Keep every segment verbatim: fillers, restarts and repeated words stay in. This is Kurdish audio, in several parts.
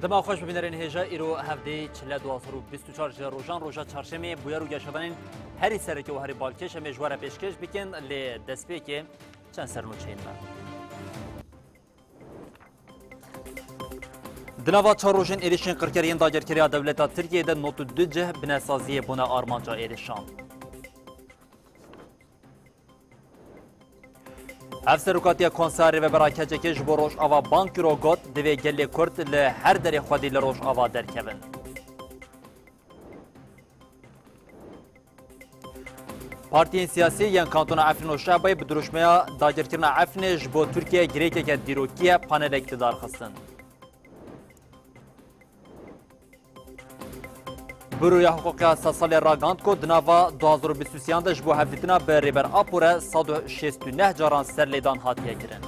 Dema xweş bibînerên hêja, îro hevdeyê çile du hezar û bîst û çar ji rojan, roja çarşemê, bûyer û geşedanên herî sereke û herî balkêş em ê ji we re pêşkêş bikin, lê destpêkê çend sernûçeyên me. Di nava çar rojên êrişên qirker yên dagirkeriya dewleta Tirkiyeyê de nod û du cih binesaziyê bûne armanca êrişan. Hevserokatiya Konseya Rêvebera K C K ji bo Rojava Bankiro got, divê gelê Kurd li her derê xwedî li Rojava derkevin. Partiyên siyasî yên Kantona Efrîn û Şehbayê bi dirûşmeya dagirkirina Efrînê ji bo Tirkiye girêkeke dîrokî ye, panelek li dar xistin. Buroya Hiqûqiya Sedsalê ragihand ku di nava du hezar û bîst û sêyan de ji bo hevdîtina bi Rêber Apo re sed û şêst û neh caran serlêdan hatiye kirin.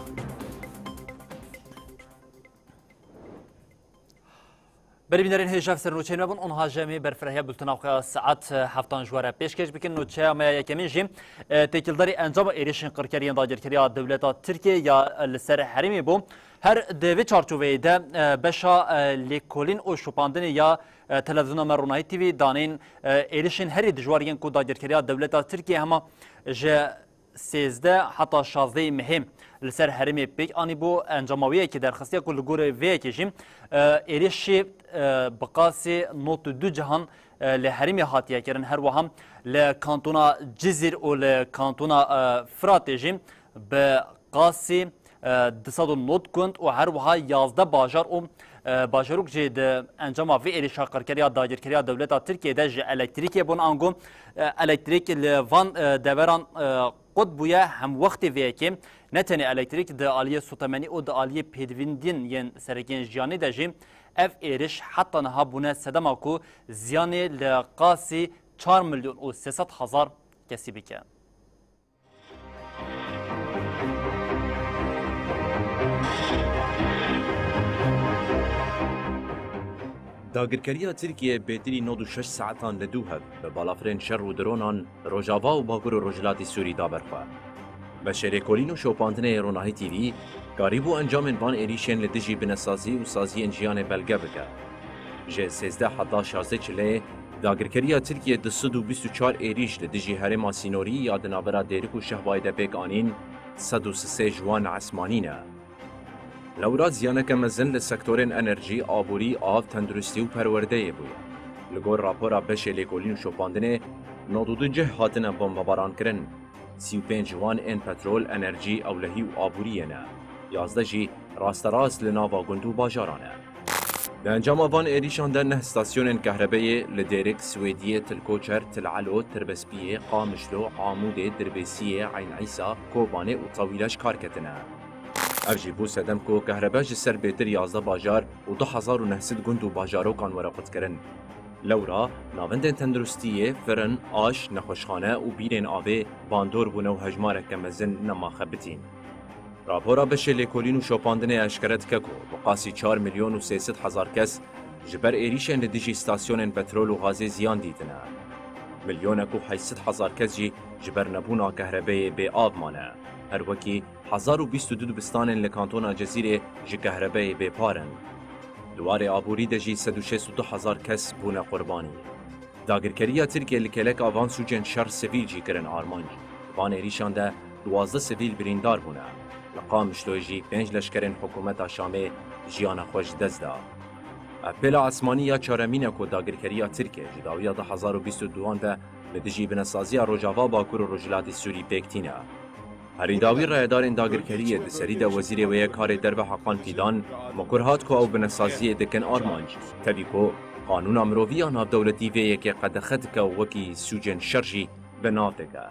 Berî bînerên hêja, ev ser nûçeyên me bûn. Onha ji em ê berfirehîya bultena xwe ya saet heftan ji we re pêşkêş bikin. Nûçeya me ya yekemîn jî, e, têkildarî encama êrişên qirkeriyên dagirkeriya dewleta Tirkiyê ya, e, li ser herêmê bû. Her di vê çarçoveyê de, e, beşa, e, lêkolîn û şopandinê ya, e, televîzyona me Ronahî T V danên, e, êrişên herî dijwar yên ku dagirkeriya dewleta Tirkiyê hema ji sêzdeh heta şazdehê mehê li ser herêmê pêk anîbû. Encama wê yekê derxistiye ku li gorî vê yekê jî, e, êrişî, e, bi qasî nod û du cihan, e, li herêmê hatiye kirin. Her wiha li kantona Cizîr û li kantona, e, Firatê jî bi qasî, e, du sed û nod gund û her wiha yazdeh bajar û, e, bajarok jî di encama vê êrişa qirkeriya dagirkeriya dewleta Tirkiyê de ji elektrîkê bûn. Ango, e, elektrîk li van, e, deveran, e, qut bûye. Hemwextê vê yekê ne tenê elektrîk, di aliyê sotemenî û di aliyê pêdivîndin yên serekên jiyanê de jî ev êriş heta niha bûne sedema ku ziyanê li qasî çar milyon û sê sed hezar kesî bike. Dagirkeriya Tirkiye bêtirî nod û şeş saetan li dû hev bi balafirên şer û dronan Rojava û Bakur û Rojhilatî Sûrî da ber xwe. Beşê lêkolîn û şopandinê yê Ronahî T V karîbû encamên van êrîşên li dijî binesazî û saziyên jiyanê belge bike. Ji sêzdeh heta şazdeh Çileyê dagirkeriya Tirkiye du sed û bîst û çar êrîş li dijî herêma sînorî ya di navbera Dêrik û Şehbayê de pêk anîn, sed û sisê ji wan esmanî ne. Lewra ziyaneke mezin li sektorên enerjî, aborî, av, tenduristî û perwerdeyê bûye. Li gor rapora beşê lêkolîn û şopandinê, nod û du cih hatine bombebarankirin. Sî û pênc ji wan ên petrol, enerjî, ewlehî û aboriyê ne. Yazdeh jî rasterast li nava gund û bajaran e. Di encama van êrîşan de neh stasyonên kehrebeyê li Dêrik, Swêdiyê, Til Koçer, Til Elo, Tirbespiyê, Qamişlo, Amûdê, Dirbêsiyê, Eyn Îsa, Kobanê û Tewîle ji kar ketine. Ev jî bû sedem ku kehrebe ji ser bêtir yazdeh bajar û du hezar û neh sed gund û bajarokan were qutkirin. Lewra navendên tenduristiyê, firin, aş, nexweşxane û bîrên avê bandor bûne û hejmareke mezin nema xebitîn. Rapora beşê lêkolîn û şopandinê eşkere dike ku bi qasî çar milyon û sê sed hezar kes ji ber êrîşên li dijî stasyonên petrol û gazê ziyan dîtine. Milyonek û heşt sed hezar kes jî ji ber nebûna kehrebeyê bê av mane. Her wekî hezar û bîst û du dibistanên li kantona Cezîrê ji kehrebeyê bêpar in. Di warê aborî de jî sed û şêst û du hezar kes bûne qurbanî. Dagirkeriya Tirkiyê li kêleka van sûcên şer sivîl jî kirin armanc. Di van êrîşan de duwazdeh sivîl birîndar bûne. Li Qamişloyê jî pênc leşkerên hikûmeta Şamê jiyana xwe ji dest da. Ev pêla esmanî ya çaremîn e ku dagirkeriya Tirkiyê ji dawiya du hezar û bîst û duan de li dijî binesaziya Rojava, Bakur û Rojhilatê Sûrî pêk tîne. Herî dawî rayedarên dagirkeriyê di serî de Wezîrê wê ye karê derve Hakan Fîdan, Mokur hat ku ew binesaziyê dikin armanc. Tevî ku qanûna mirovî ya navdewletî vê yekê qedexe dike û wekî sûcên şer jî bi nav dike.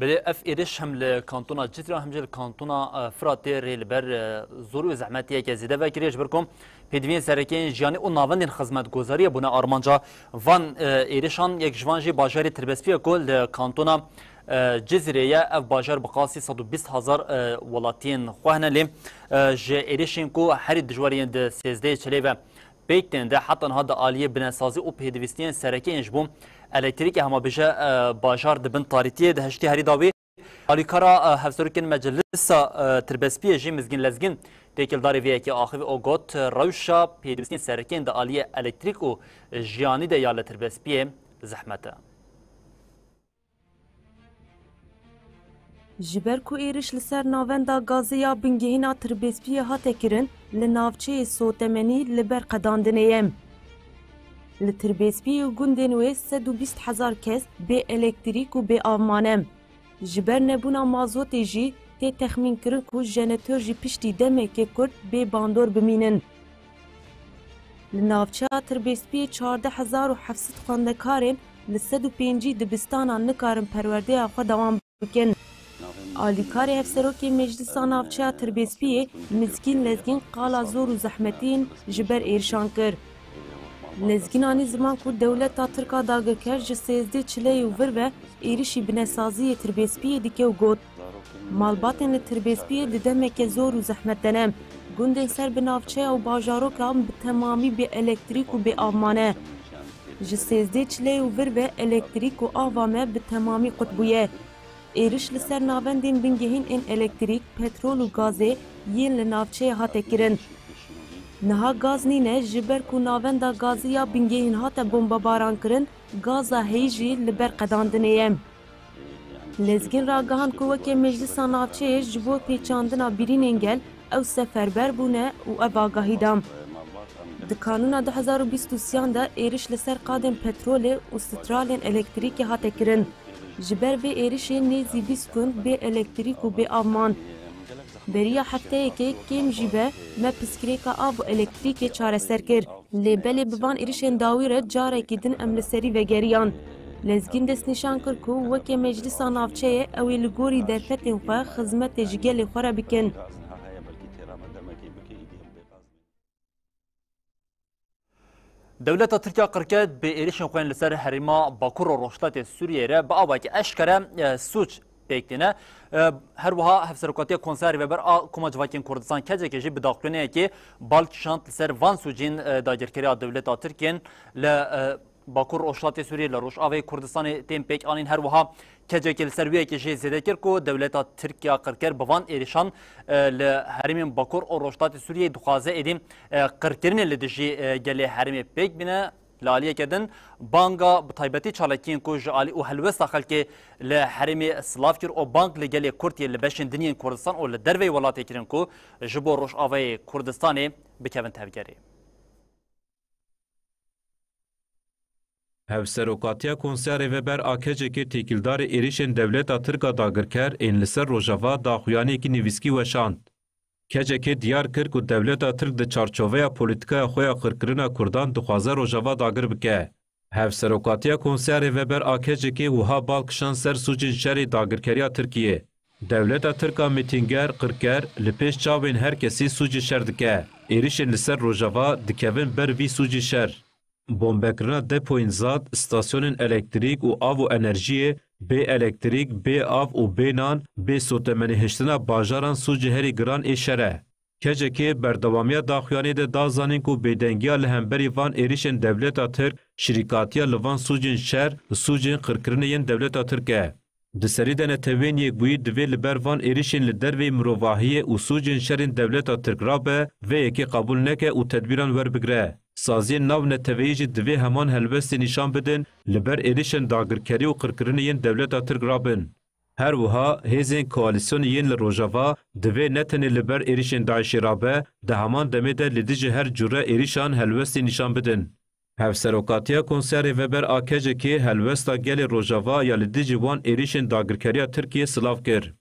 Belê ev êriş hem li kantona Cizîr a hem jî li kantona, e, Firatê rê li ber, e, zorî û zehmetiyeke zêde vekiriye, ji ber ku pêdiviyên serekê yên jiyanê û navendên xizmetgozariyê bûne armanca van, e, êrişan. Yek ji van jî bajarê Tirbespiyê ku li kantona, e, Cizîrê ye. Ev bajar bi qasî sed û bîst hezar, e, welatiyên xwe hene, lê, e, ji êrişên ku herî dijwar yên di sêzdehê Çileyê ve pêk tên de heta niha di aliyê binesazî û pêdivîstiyên sereke yên ji bo elektrîkê hema bêje, e, bajar di bin tarîtiyê de hiştiye. Herî dawî Alîkara, e, Hevserokên Meclisa, e, Tirbespiyê jî Mizgîn Lezgîn têkildarî vê yekê axivî û got, rewşa pêdivistiyên sereke yên di aliyê elektrîk û jiyanî de ya li Tirbespiyê zehmet e. Ji ber ku êriş li ser navenda gazê ya bingehîn a Tirbespiyê hate kirin, li navçeyê sotemenî li ber qedandinê ye. Li Tirbespiyê û gundên wê sed û bîst hezar kes bê elektrîk û bê av mane. Ji ber nebûna mazotê jî tê texmînkirin ku jenetor jî piştî demeke kurt bê bandor bimînin. Li navçeya Tirbêspiyê çardeh hezar û heft sed xwendekarên li sed û pêncî dibistanan nikarin perwerdeya xwe dewam bikin. Alîkarê Hevserokê Meclisa Navçeya Tirbêspiyê Mizgîn Lezgîn qala zor û zehmetiyên ji ber êrişan kir. Lezgîn anî ziman ku dewleta Tirk a dagirker ji sêzdeh çileyê û vir ve êrişî binesaziyê Tirbêspiyê dike û got, malbatên li Tirbêspiyê di demeke zor û zehmet de ne. Gundên ser bi navçeya û bajarokan bi temamî bê elektrîk û bê av mane. Ji sêzdeh çileyê û vir ve elektrîk û ava me bi temamî qut bûye. Êriş li ser navendên bingehîn ên elektrîk, petrol û gazê yên li navçeyê hate kirin. Niha gaz nîne, ji ber ku navenda gazê ya bingehîn hate bombebaran kirin, gaza heyî jî li ber qedandinê ye. Lezgîn ragihand ku weke Meclisa Navçeyê ji bo pêçandina birînên gel ew seferber bûne û ev agahî da. Di Kanûna du hezar û bîst û sêyan de êriş li ser qadên petrolê û stralên elektrîkê hate kirin. Ji ber vê êrişê nêzî bîst gund bê elektrîk û bê av man. Beriya hefteyekê kêm jî be me pirsgirêka av û elektrîkê çareser kir. Lê belê bi van êrişên dawî re carekî din em li serî vegeriyan. Lezgîn destnîşan kir ku weke Meclisa Navçeyê ew ê li gorî derfetên xwe xizmetê ji gelê xwe re bikin. Dewleta Tirk ya qirker bi êrişên xwe yên li ser herêma Bakur û Rojhilatê Sûriyeyê re bi awayekî eşkere, e, sûc pêk tîne. E, her wiha Hevserokatiya Konseya Rêveber a Koma Civakên Kurdistan, K C K, jî bi daxuyaniyekê bal kişand li ser van sûcên, e, dagirkeriya dewleta Tirk yên li, e, Bakur Rojhilatê Sûriyê, li Rojavayê Kurdistanê tên pêk anîn. Her wiha K C K li ser wê yekê jî zêde kir ku dewleta Tirk ya qirker bi van êrişan, e, li herêmên Bakur û Rojhilatê Sûriyeyê dixwaze êdî, e, qirkirinê li dijî, e, gelê herêmê pêk bîne. Li aliyeke din, banga bi taybetî çalakiyên ku ji alî û helwesta xelkê li herêmê silav kir û bang li gelê Kurd yê li beşên din yên Kurdistan û li derveyî welatê kirin ku ji bo Rojavayê Kurdistanê bikevin tevgerê. Hevserokatiya Konseya Rêveber a K C K têkildarê êrişên dewleta Tirk a dagirker ên li ser Rojava daxuyaniyekî nivîskî weşand. K C K diyar kir ku dewleta Tirk di çarçoveya polîtîkaya xwe ya qirkirina Kurdan dixwaze Rojava dagir bike. Hevserokatiya Konseya Rêveber a K C K wiha bal kişand ser sûcên şerê dagirkeriya Tirkiyê. Dewleta Tirk a mîtînger, qirker, li pêş çavên her kesî sûcê şer dike. Êrişên li ser Rojava dikevin ber vî sûcê şer. Bombekirina depoyên zad, stasyonên elektrîk û av û enerjiyê, bê elektrîk, bê av û bê nan, bê sotemenî hiştina bajaran sûcê herî giran ê şer e. K C K berdewamiya daxuyaniyê de da zanîn ku bêdengiya li hemberî van êrişên dewleta Tirk şirîkatiya li van sûcên şer, sûcên qirkirinê yên dewleta Tirk e. Di serî de neteweyên Yekbûyî divê li ber van êrişên li derveyî mirovahiyê û sûcên şerên dewleta Tirk rabe, vê yekê qebûl neke û tedbîran werbigire. Saziyên navneteweyî jî divê heman helwestê nîşan bidin, li ber êrişên dagirkerî û qirkirinê yên dewleta Tirk rabin. Her wiha hêzên koalîsyonê yên li Rojava divê ne tenê li ber êrişên DAIŞê rabe, di heman demê de li dijî her cure êrişan helwestê nîşan bidin. Hevserokatiya Konseya Rêveber a K C K helwesta gelê Rojava ya li dijî wan êrişên dagirkeriya Tirkiyê silav kir.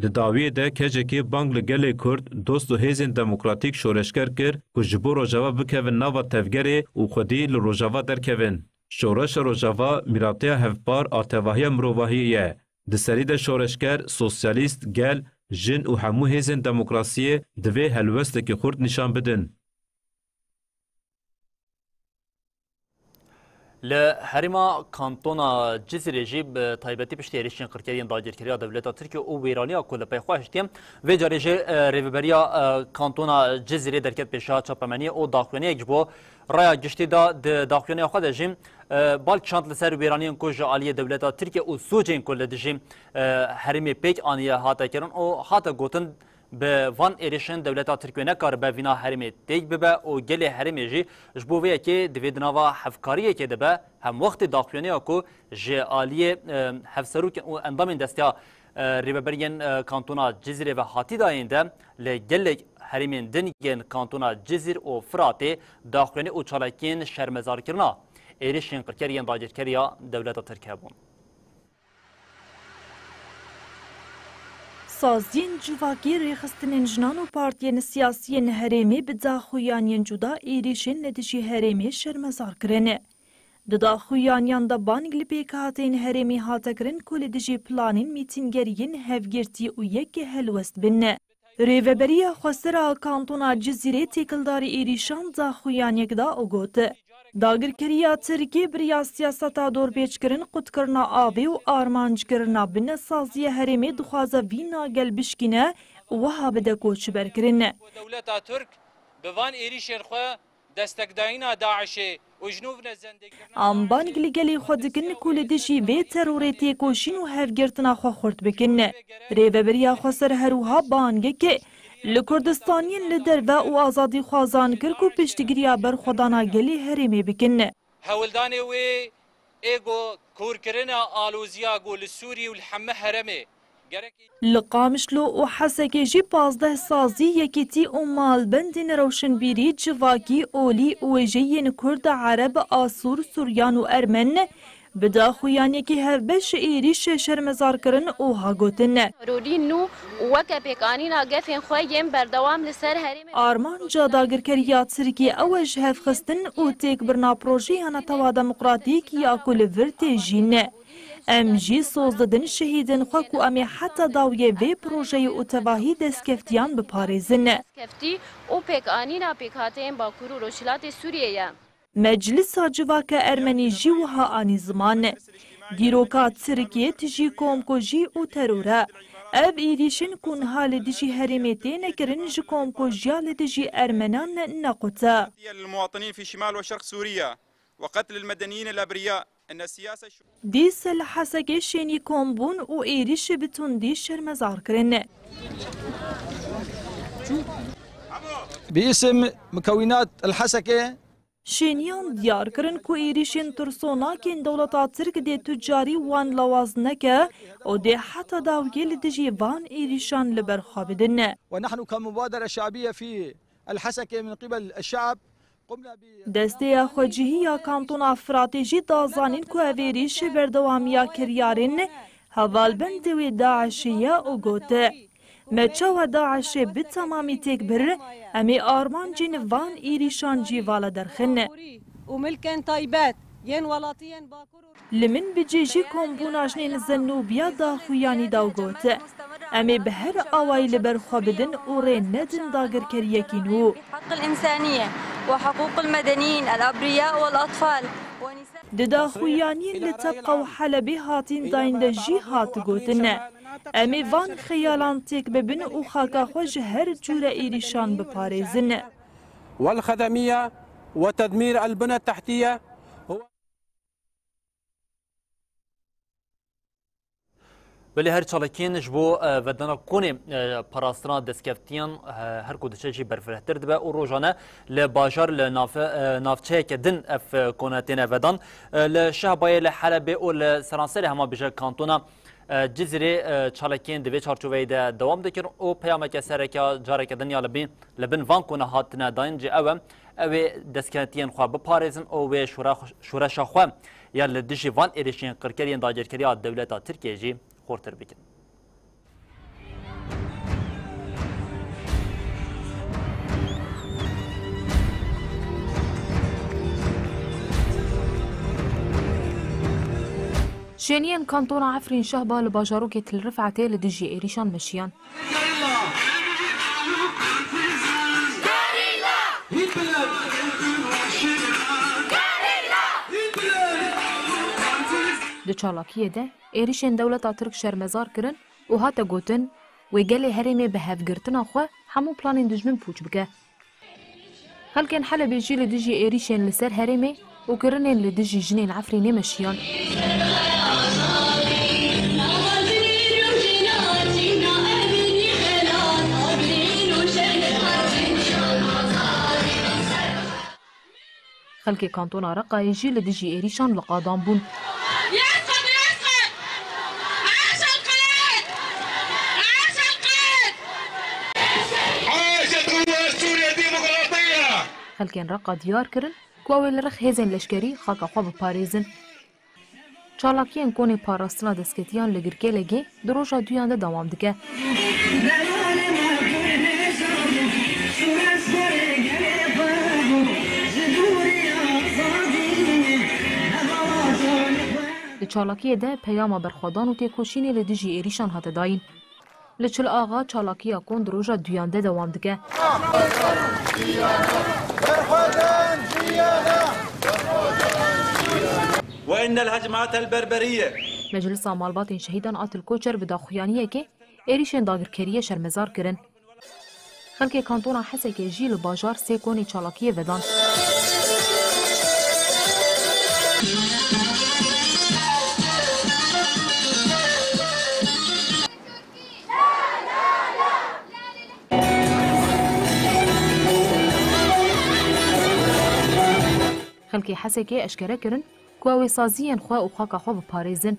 Di dawiyê de K C K bang li gelê Kurd, dost û hêzên demokratîk şoreşger kir ku ji bo Rojava bikevin nava tevgerê û xwedî li Rojava derkevin. Şoreşa Rojava mîratiya hevpar a tevahiya mirovahiyê ye. Di serî de şoreşger, sosyalîst, gel, jin û hemû hêzên demokrasiyê divê helwestekî xurt nîşan bidin. Li herêma kantona Cizîrê jî bi taybetî piştî êrîşên qirkeriyên dagirkeriya dewleta Tirkiye û wêraniya ku li pey xwe hiştiye, vê carê jî, e, rêveberiya, e, kantona Cizîrê derket pêşiya çapemeniyê û daxuyaniyek ji bo raya giştî da. Di daxuyaniya xwe de jî, e, bal kişand li ser wêraniyên ku ji aliyê dewleta Tirkiye û sûcên ku li dijî, e, herêmê pêk aniye hate kirin û hate gotin, bi van êrişên dewleta Tirkiye nekaribe vîna herêmê têk bibe û gelê herêmê jî ji bo vê yekê divê di nava hevkariyekê de be, hemwextê daxuyaniya ku ji aliyê, e, hevserokên û endamên desteya, e, rêveberiyên, e, kantona Cizîrê ve hatî dayîn de li gelek herêmên din yên kantona Cizîr û Firatê daxuyanî û çalakiyên şermezarkirina êrişên qirker yên dagirkeriya dewleta Tirk hebûn. Saziyên civakî, rêxistinên jinan û partiyên siyasî yên herêmê bi daxuyaniyên cuda êrîşên li dijî herêmê şermezar kirin. Di daxuyaniyan de bang li pêkhateyên herêmê hate kirin ku li dijî planên mîtîngeriyên hevgirtî û yek helwest bin. Rêveberiya Xweser a kantona Cizîrê têkildarî êrîşan daxuyaniyek da û got, dagirkeriya Tirkiyê bi riya siyaseta dorpêçkirin, qutkirina avê û armanckirina binesaziya herêmê dixwaze vîna gel bişkîne û wiha bide koçberkirin. Dewleta Tirk bi van êrîşên xwe destekdayîna DAIŞê û ji nû ve zendekirina Em bang li gelê xwe dikin ku li dijî vê terorê têkoşîn û hevgirtina xwe xurt bikin. Rêveberiya Xweser her wiha bangek li Kurdistaniyên li derve û azadîxwazan kir ku piştgiriya berxwedana gelê herêmê bikin. Hewldanê wê ê ku kûrkirina aloziya ku li Sûrî û li heme herêmê gerek Li Qamişlo û Hesekê jî pazdeh sazî, yekîtî û malbendên rewşenbîrî, civakî, olî û wêjeyî yên Kurd, Ereb, Asûr, Suryan û Ermen bi daxuyaniyekî hevbeş êrîş şermezar kirin û ha gotin. Terorî nû û weke pêkanîna gefên xwe yên berdewam li ser herêmên Armanca dagirkeriya Tirkiyê ew e ji hev xistin û têkbirina projeya netewa demokratîk ya ku li vir tê jîn. Em jî soz didin şehîdên xwe ku em ê heta dawiyê vê projeyê û tevahî destkeftiyan biparêzin. Destkeftiyan û pêkanîna pêkhateyên Bakur û Rojhilatê Sûriyê ye. Meclisa Civaka Ermenî jî wiha anî ziman. Dîroka Tirkiyê tijî komkujî û teror e. Ev êrîşin ku niha li dijî herêmê têne kirin ji komkujiya li dijî Ermenan nequt e. المواطنين في شمال وشرق سوريا وقتل المدنيين الأبرياء. إن السياسة Dîsa li Hesekê şênî kombûn û êrîş bi tundî şermezar kirin. باسم مكونات الحسكة. Şêniyan diyar kirin ku êrîşên tirsonak ên dewleta Tirk dê tu carî wan lawaz neke û dê heta dawiyê li dijî van êrîşan li ber xwe bidin. ونحن كمبادرة شعبية في الحسكة من قبل الشعب قمنا ب Desteya xwecihî ya kantona Firatê jî da zanîn ku ev êrîş berdewamiya kiryarên hevalbendê wê DAIŞê ye û got, me çawa DAIŞê bi temamî têk bir, em ê armancên van êrîşan jî vala derxin. û milkên taybet yên welatiyên Bakur û Li min bi cejî kombûna jinên Zenûbiya daxuyanî da û got, em ê bi her awayî li ber xwe bidin û rê nedin dagirkeriyekî nû. حق الإنسانية وحقوق المدنيين الأبرياء والأطفال ونساء Di daxuyaniyên li Tebqa û Helebê hatîn dayîn de jî hat gotin, em ê van xeyalan têk bibin û xaka xwe ji her cûre êrîşan biparêzin. والخدمية وتدمير البنى التحتية. Belê her çalakiyên ji bo, e, vedana konê, e, parastina destkeftiyan, e, her ku diçe jî berfirehtir dibe û rojane li bajar li nave-, e, navçeyeke din ev, e, kone têne vedan. E, li Şehbayê, li Helebê û li seranserê hema bêje kantona, e, Cizîrê, e, çalakiyên di vê çarçoveyê de dewam dikin û peyameke sereke careke din ya li bin, li bin van kone hatine dayîn jî ew e, ew ê destkeftiyan xwe biparêzin û wê şore-, şoreşa xwe ya li dijî van êrişên qirker yên dagirkeriya dewleta Tirkiyê jî xurtir bikin. Şêniyên kantona Efrîn Şehba li bajarokê Til Rifetê li dijî êrîşan meşiyan. Gerîla! Hitler! Gerîla! Hitler! Di çalakiyê de êrîşên dewleta Tirk şermezar kirin û hate gotin, wê gelê herêmê bi hevgirtina xwe hemû planên dijmin pûç bike. Xelkên Helebê jî li dijî êrîşên li ser herêmê û kirinên li dijî jinên Efrînê meşiyan. Xelkê Kantona Reqayê jî li dijî êrîşan li qadan bûn. Xelkên Reqa diyar kirin ku ew ê li rex hêzên leşkerî xaka xwe biparêzin. Çalakiyên konê parastina destketiyan li Girkêlegê di roja duyan de dewam dike. Di çalakiyê de peyama berxwedan û têkoşînê li dijî êrîşan hate dayîn. Li Çil Axa çalakiya kon di roja duyan de dewam dike. وإن الهجمات البربرية. Meclisa Malbatên Şehîdan a Til Koçer bi daxuyaniyekê êrîşên dagirkeriyê şermezar kirin. Xelkê Kantona Hesekê jî li bajar sê konê çalakiyê vedan. Xelkê Hesekê eşkere kirin ku ew ê saziyên xwe û xaka xwe biparêzin.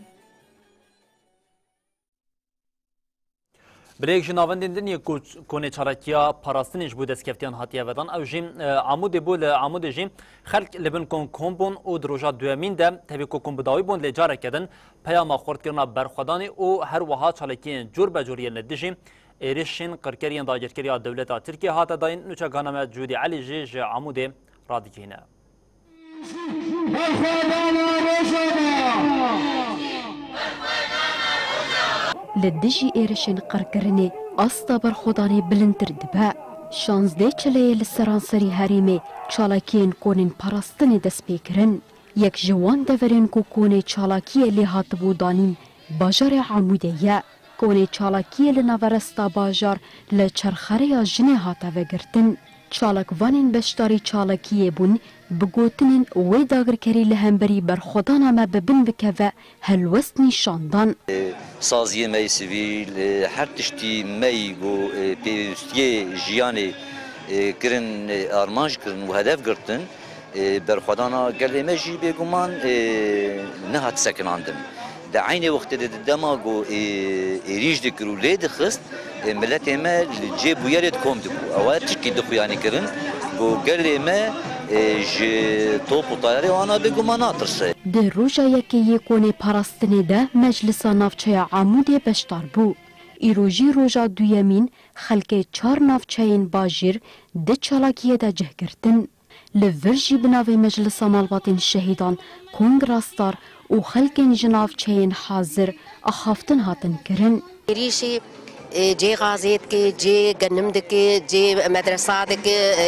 Bi rêk ji navendên din yê ku konê çalakiya parastinê ji bo destkeftiyan hatiye vedan, ew jî, e, Amûdê bû. Li Amûdê jî xelk li bin kon kom bûn û di roja duyemîn de tevî ku kom bi dawî bûn, lê careke din peyama xurtkirina berxwedanê û her wiha çalakiyên cor be cor yên li dijî êrişên qirkeriyên dagirkeriya dewleta Tirkiyê hate dayîn. Nûçegana me Cûdî Elî jî ji Amûdê radigihîne. Li dijî êrişên qirkirinê asta berxwedanê bilindtir dibe. Şazdeh çileyê li seranserî herêmê çalakiyên konên parastinê dest pê kirin. Yek ji wan deverên ku konê çalakiyê lê hatibû danîn, bajarê Amûdê ye. Konê çalakiyê li naveresta bajar li çerxereya jinê hate vegirtin. Çalakvanên beşdarî çalakiyê bûn, bi gotinên wê dagirkerî li hemberî berxwedana me bi bin bikeve, helwest nîşan dan. Saziyê me yê sivîl, her tiştî me yî ku pêwîstiyê jiyanê kirin, armanc kirin û hedef girtin. Ê, berxwedana gelê me jî bêguman, ê, nehat sekinandin. Di eynê wextê de di dema ku, ê, êrîş dikir û lê dixist, ê, miletê me li cê bûyerê dikom dibû. Ew e tişkî dixuyanî kirin ku gelê me, ê, ji top û tayarê wana bêguman natirse. Di roja yekê yê konê parastinê de Meclisa Navçeya Amûdê beşdar bû. Îro jî roja duyemîn xelkê çar navçeyên bajêr di çalakiyê de cih girtin. Li vir jî bi navê Meclisa Malbatên Şehîdan, Kong Rastar û xelkên ji navçeyên hazir axaftin hatin kirin. Êrîşî, e, cê gazê dike, cê genim dike, cê medresa dike, e,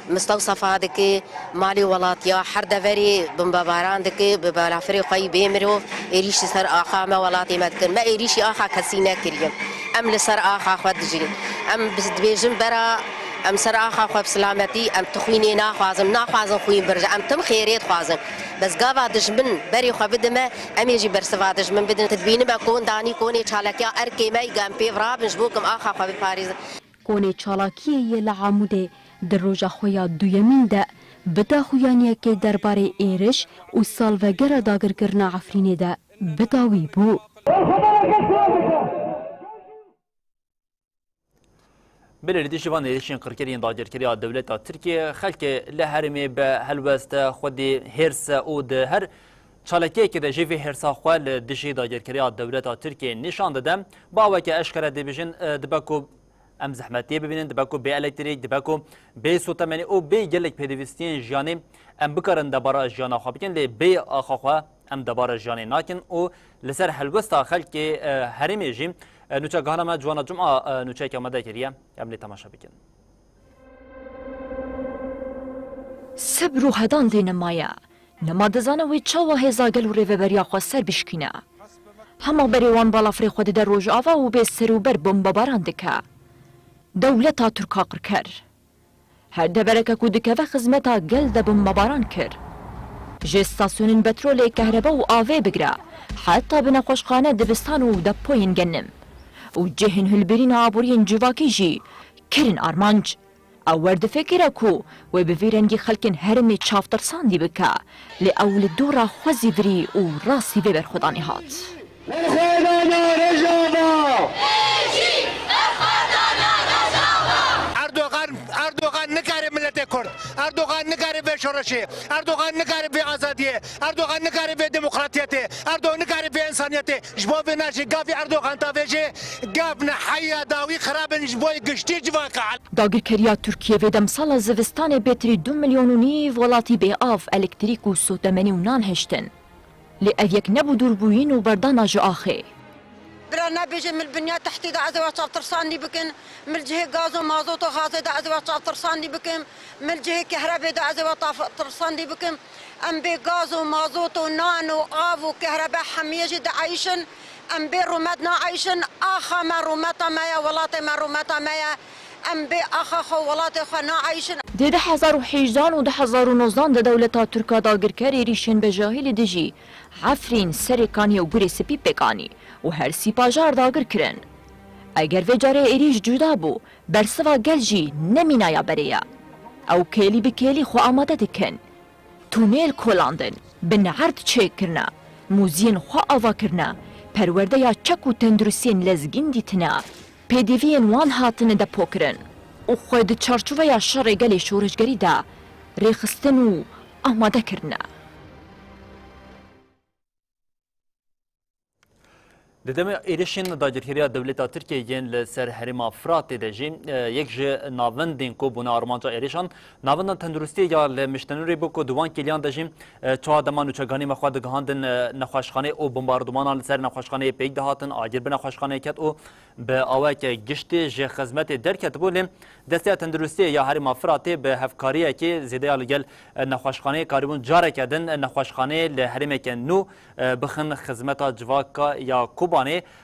mistewsefa dike, malê welatiya her deverê bombebaran dike, bi balafirê xwe yî bê mirov êrîşî ser axa me welatê me dikin. Me êrîşî axa kesî nekiriye. Em li ser axa xwe dijîn. Em bi-, dibêjin bera Em ser axa xwe bi silametî, em ti xwînê naxwazin, naxwazin xwîn birje, em tim xêrê dixwazin. Bes gava dijmin berê xwe bide me, em ê jî bersiva dijmin bidin. Tu dibînî me kon danî konê çalakiya erkê me yî, em pê virabin ji bo ku em axa xwe biparêzin. Konê çalakiyê yê li Amûdê di roja xwe ya duyemîn de bi daxuyaniyekê derbarê êriş û salvegera dagirkirina Efrînê de bi dawî bû. Belê li dijî van êrişên qirkeriyên dagirkeriya dewleta Tirkiye, xelkê li herêmê bi helwest, xwedî hêrs û di her çalakiyekê de jî vê hêrsa xwe li dijî dagirkeriya dewleta Tirkiye nîşan dide. Bi aweke eşkere dibêjin, e, dibe ku em zehmetiyê bibînin, dibe ku bê elektrîk, dibe ku bê sotemenî û bê gelek pêdivîstiyên jiyanê em bikarin debara jiyana xwe bikin, lê bê axa xwe em debara jiyanê nakin û li ser helwesta xelkê, e, herêmê jî, e, nûçegihana me Ciwana Cuma, e, nûçeyeke amade kiriye. Em lê temaşe bikin. Sebr û hedan dê nemaye. Nema dizane wê çawa hêza gel û rêveberiya xweser bişkîne. Hema berê wan balafirê xwe dide Rojava û bê serûber bombebaran dike. Dewleta Tirk aqilker. Her devereke ku dikeve xizmeta gel de bombebaran kir. Ji stasyonên petrolê, kehrebe û avê bigire, heta bi nexweşxane, dibistan û depoyên genim û cihên hilbirîna aboriyên civakî jî kirin armanc. Ew werdifikire ku wê bi vî rengî xelkên herêmê çavtirsandî bike, lê ew li dora xwe zîvirî û rastî vê berxwedanê hat. Berxwedana Rojava! Erdogan, Erdogan nikare miletê Kurd. Erdogan nikare vê şoreşê. Erdogan nikare vê azadiyê. Erdogan nikare vê demokratiyetê. Erdogan nikare vê insaniyetê. Ji bo vê ne jî gavî Erdogan tavêjê, gav ne heya dawî xirabin ji bo giştî civaka. Dagirkeriya Tirkiyê vê demsala zivistanê bêtirî du milyon û nîv welatî bê av, elektrîk û sotemenî û nan hiştin. Lê ev yek nebû dûrbûyîn û berdana ji axê. Bira nebêje, min li binya tehtê de ez ê we çavtirsandî bikim, min li cihê gaz û mazot û xazê de ez ê we çavtirsandî bikim, min li cihê kehrebê de ez ê we çavtirsandî bikim. Em bê gaz û mazot û nan û av û kehrebe hemiyê jî dieyşin. Em bê rûmet naeyşin. Axa me rûmeta me ye, welatê me rûmeta me ye. Em bê axa xwe, welatê xwe naeyşin. Dê du hezar û hejdehan û du hezar û nozdehan de dewleta Tirk a dagirker êrîşên bejahî li dijî Efrîn, Serêkaniyê û Gurê Spî pêk anî û her sî bajar dagir kirin. Eger vê carê êrîş cuda bû, bersiva gel jî nemînaya berê ye. Ew kêlî bi kêlî xwe amade dikin. Tunêl kolandin, bin erd çêkirine, mûziyên xwe ava kirine, perwerdeya çek û tenduristiyên lezgîn dîtine, pêdiviyên wan hatine depokirin û xwe di çarçoveya şerê gelê şoreşgerî de rêxistin û amade kirine. Di demê êrişên dagirkeriya dewleta Tirkiyê yên li ser herêma Firatê de jî, e, yek ji navendên ku bûne armanca êrişan, navenda tenduristiyê ya li Miştenûrê bû ku di wan kêliyan de jî, e, çawa dema nûçeganî me xwe digihandin, e, nexweşxanê û bombardumanan li ser nexweşxaneyê pêk dihatin, agir bi nexweşxaneyê ket û bi awayeke giştî ji xizmetê derketibû, lê Desteya Tenduristiyê ya Herêma Firatê bi hevkariyekê zêdeya li gel nexweşxaneyê karibûn careke din nexweşxaneyê li herêmeke nû bixin xizmeta civaka ya Kobanê.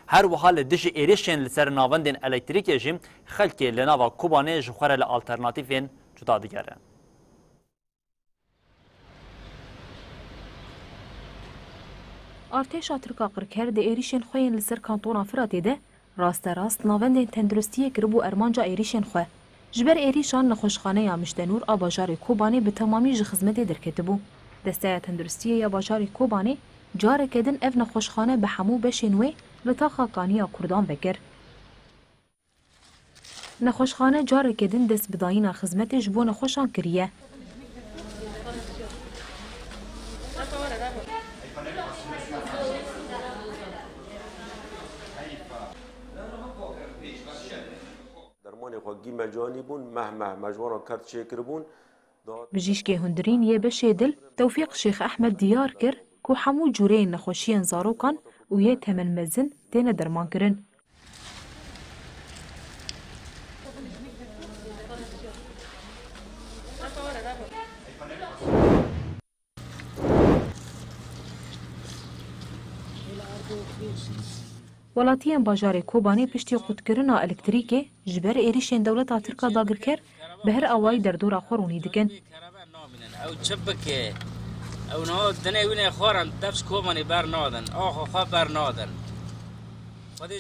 Her wiha li dijî êrişên li ser navendên elektrîkê jî xelkê li nava Kobanê ji xwe re li alternatîfên cuda digere. Artêşa Tirk a qirker di êrîşên xwe yên li ser kantona Firatê de rasterast navendên tenduristiyê kiribû armanca êrîşên xwe. Ji ber êrîşan nexweşxaneya Miştenûr a bajarê Kobanê bi temamî ji xizmetê derketibû. Desteya Tenduristiyê ya bajarê Kobanê careke din ev nexweşxane bi hemû beşên wê li taxa kaniya Kurdan vekir. Nexweşxane careke din dest bi dayîna xizmetê ji bo nexweşan kiriye. Dermanê xwe gî mecanî bûn, meh meh me ji wan re kert çêkiribûn. Bijîşkê hundirîn yê beşê dil, Tewfîq Şêx Ehmed diyar kir ku hemû cûreyên nexweşiyên zarokan û yê temenmezin têne dermankirin. Welatiyên bajarê Kobanê piştî qutkirina elektrîkê ji ber êrîşên dewleta Tirk a dagirker bi her awayî derdora xwe ronî dikin. Ew çi bike? Ew niha dinê wînê xwarin, dev ji Kobanê bernadin, axa xwe bernadin.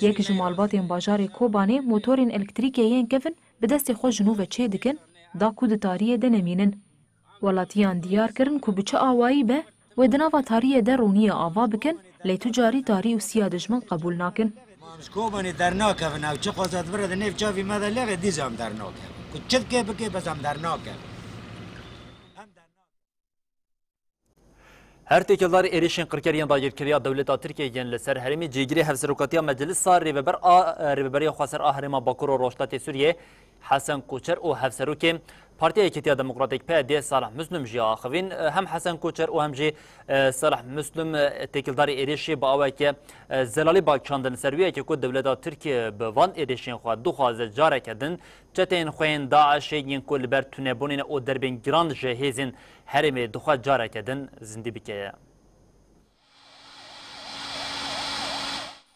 Yek ji malbatên bajarê Kobanê motorên elektrîkê yên kevin bi destê xwe ji nû ve çê dikin, da ku di tariyê de nemînin. Welatiyan diyar kirin ku bi çi awayî be, wê di nava tariyê de ronî ya ava bikin, lê tu carî tarî û siya dijmin qebûl nakin. Em ji Kobanê dernakevin, ew çi xwezet bire di nêv çavî me de lêxê dîsa em dernakevin. Ku çi dike bike, bes em dernakevin. Her têkildar êrişên qirker yên dagirkeriya dewleta Tirkiyê yên li ser herêmê cîgirê Hevserokatiya Meclisa Rêveber a, Rêveberiya Xweser a Herêma Bakur û Rojhilatê Sûriyê Hesen Koçer û Hevserokê Partiya Yekîtiya Demokratîk P Y D Salih Muslim jî axivîn. Hem Hesen Koçer û hem jî, e, Salih Muslim, e, têkildarî êrişî bi aweke, e, zelalî balkişandin ser wê yekê ku dewleta Tirkiye bi van êrişên xwe dixwaze careke din çeteyên xwe yên DAIŞê yên ku li ber tunebûnê ne û derbên giran ji hêzên herêmê dixwe careke din zindî bike ye.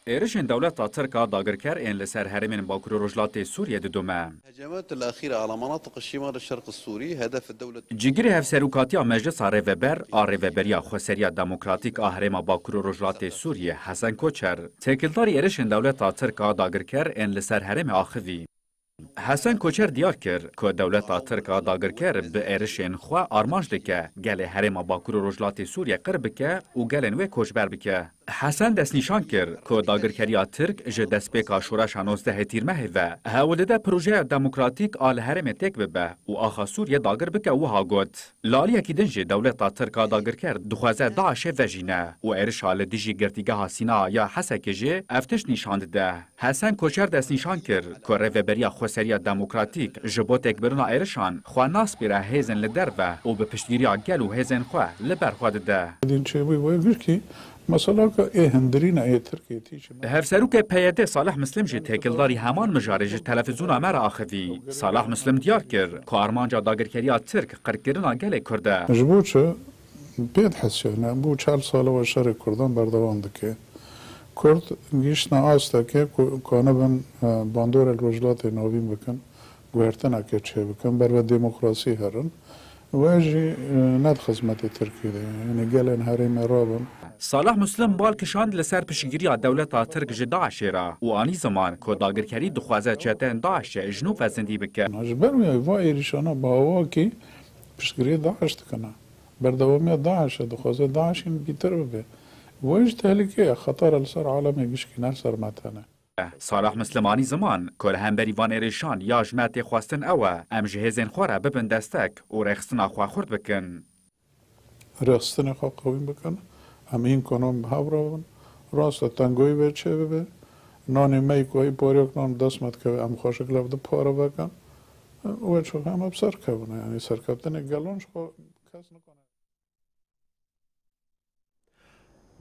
Êrişên dewleta Tirk a dagirker ên li ser herêmên Bakur û Rojhilatê Sûriyê didome. الهجمات الأخيرة على مناطق الشمال الشرق السوري هدف الدولة. Cîgirê Hevserokatiya Meclisa Rêveber a Rêveberiya Xweseriya Demokratîk a Herêma Bakur û Rojhilatê Sûriyê Hesen Koçer, têkildarî êrişên dewleta Tirk a dagirker ên li ser herêmê axivî. Hesen Koçer diyar kir ku dewleta Tirk a dagirker bi êrişên xwe armanc dike gelê herêma Bakur û Rojhilatê Sûriyê qir bike û gelên wê koçber bike. Hesen destnîşan kir ku dagirkeriya Tirk ji destpêka şoreşa nozdehê Tîrmehê ve hewl dide projeya demokratîk a li herêmê têk bibe û axa Sûriyê dagir bike, wiha got. Li aliyekî din jî dewleta Tirk a dagirker dixwaze DAIŞê vejîne û êrişa li dijî girtîgeha Sîna ya Hesekê jî ev tişt nîşan dide. Hesen Koçer destnîşan kir ku Rêveberiya Xweseriya Demokratîk ji bo têkbirina êrişan xwe naspêre hêzên li derve û bi piştgiriya gel û hêzên xwe li ber xwe dide. Din çêbû wê vir kî mesela ku ê hindirîne ê Tirkiyê tî çi me. Hevserokê P Y D Salih Muslim jî têkildarî heman mijarê ji televîzyona me re axivî. Salih Muslim diyar kir ku armanca dagirkeriya Tirk qirkirina gelê Kurd e. Ji bo çi? Pê dihesiyane, bû çel sala we şerê Kurdan berdewam dike. Kurd gihiştine astekê ku kanibin, e, bandorê li Rojhilatê Navîn bikin, guhertineke çêbikin, ber ve demokrasî herin. We jî, e, ne di xizmetê Tirkiyê de ye, yanî gelên herêmê rabin. Salih Muslim bal kişand li ser piştgiriya dewleta Tirk ji DAIŞê re û anî ziman ku dagirkerî dixwaze çeteyên DAIŞê ji nû ve zindî bike. Ji ber wê va êrîşana bi awakî piştgiriyê DAIŞ dikine. Berdewamiya DAIŞ e, dixwaze DAIŞ hîn bîtir bibe. Wê jî tehlike ye, xeter e li ser alemê gişkî, ne li ser me tenê. Salih Muslim anî ziman ku li hemberî van êrişan ya ji me tê xwestin ew e, em ji hêzên xwe re bibin destek û rêxistina xwe xurt bikin. Rêxistinê xwe qewîn bikin, em hîn ku nan bi hev re bin. Rast e, tengoyî vê çê bibe. Nanê me yî ku hî parêk nan dest me dikeve, em xweşik lev di pare vekin. Wê çaxê em bi ser kevin. Yanî serkeftinê gelon ji xwe kes nikane.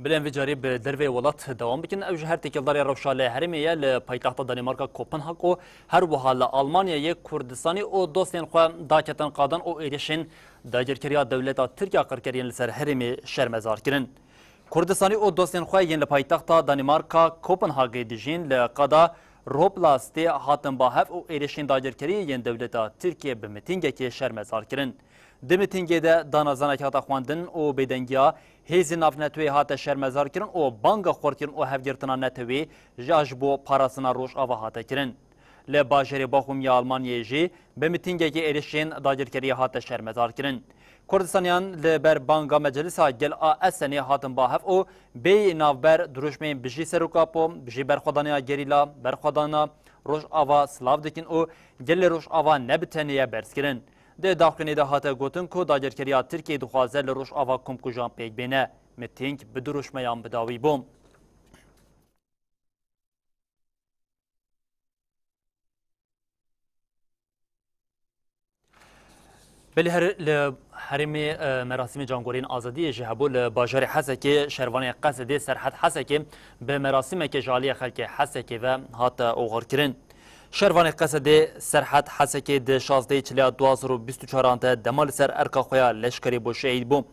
Bilên vê carî bi derveyê welat dewam bikin. Ew ji her têkildarê rewşa li herêmê ye, li paytexta Danîmarka Kopenhag û her wiha li Almanyayê Kurdistanî û dostên xwe daketin qadan û êrişên dagirkeriya dewleta Tirkiya qirkeriyên li ser herêmê şermezar kirin. Kurdistanî û dostên xwe yên li paytexta Danîmarka Kopenhagê dijîn li qada Roplastê hatin ba hev û êrişên dagirkeriyê yên dewleta Tirkiye bi mitîngekê şermezar kirin. Di mitîngê de dana zanekî hate xwendin û bêdengiya hêzên navneteweyî hate şermezarkirin û banga xurtkirin û hevgirtina neteweyî ya ji bo parastina Rojava hate kirin. Li bajarê Bochum ya Almanyayê jî bi mitîngekê êrişên dagirkeriyê hate şermezarkirin. Kurdistaniyan li ber banga Meclisa Gel a Esenê hatin ba hev û bêyî navber dirûşmên Bijî Serok Apo, Bijî Berxwedaniya Gerîla, Berxwedana Rojava silav dikin û gelê Rojava ne bi tenê ye berzkirin. Di daxuyanê de hate gotin ku dagirkeriya Tirkiyê dixwaze li Rojava komkujan pêk bêne. Mitîng bi dirûşmeyan bi dawî bû. Belê her li herêmê, e, merasîmê Cangorên Azadiyê jî hebû. Li bajarê Hesekê şervanê Qesedê Serhed Hesekê bi merasîmeke ji aliyê xelkê Hesekê ve hate oxirkirin. Şervanê Qesedê Serhed Hesekê di şazdehê Çilya du hazar û bîst û çaran de dema li ser erka xwe ya leşkerî bû şehîd bû.